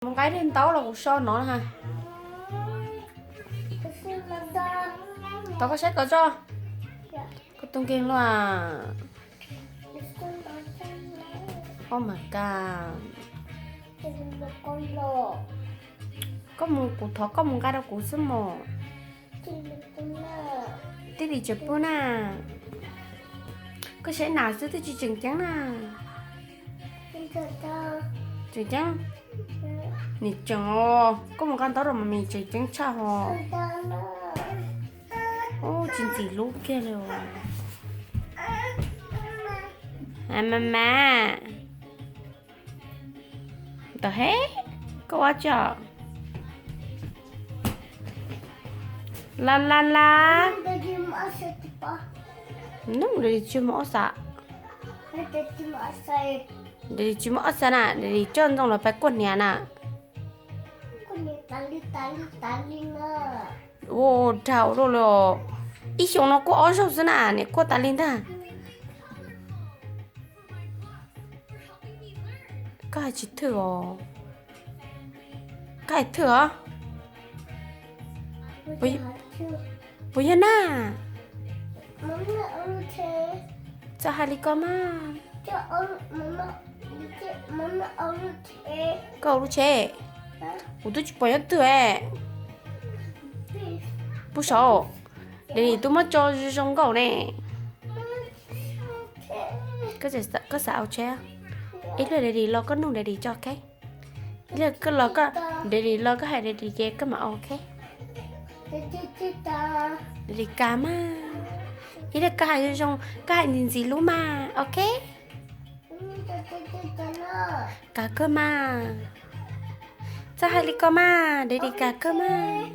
Mus nqa ib daim ntaub los kuv so no na. Tau koj saib tau tso. Koj tus nkeeg luaj. Oh my god. Koj mus, kuv thov koj mus nqa rau kuv xwb mog. Tij Lis tseem pub na. Koj saib nas xwb twb tsis tseem ceeb na. Tseem ceeb. Nim tseem os, koj mus nqa ntaub rau mas nim tseem ceeb tshaj hos. Ub, tsis ntxim hlub kiag li os. Mas mas, ntawd he, koj ua tsi os? La la la. Nub, Daily tsis muaj ob xav. Daily tsis muaj ob xav na, Daily coj Ntxoo los pais kuaj hniav na. Ua dag ua luaj li os. Ib xyoo no kuaj ob zaug xwb na, niam kuaj tas li ntag. Koj hais tsis thwj os. Koj hais thwj os. Puas yog na? Txawm hais li ko mas. Koj ua lub tsheb. Kuv twb tsis pom nyob twg. Pub saud. Daily twb muab tso zoo nkauj ne. Koj xav ua tsheb? Ib pliag Daily los koj nug Daily tso, ok? Ib pliag koj los, Daily los koj hais Daily ces koj mam ua, ok? Daily kag mas. Ib pliag koj hais zoo zoo, koj hais ntxim ntxim hlub mas, ok? Kag kawg mas. Txawm hais li ko mas, Daily kag kawg mas.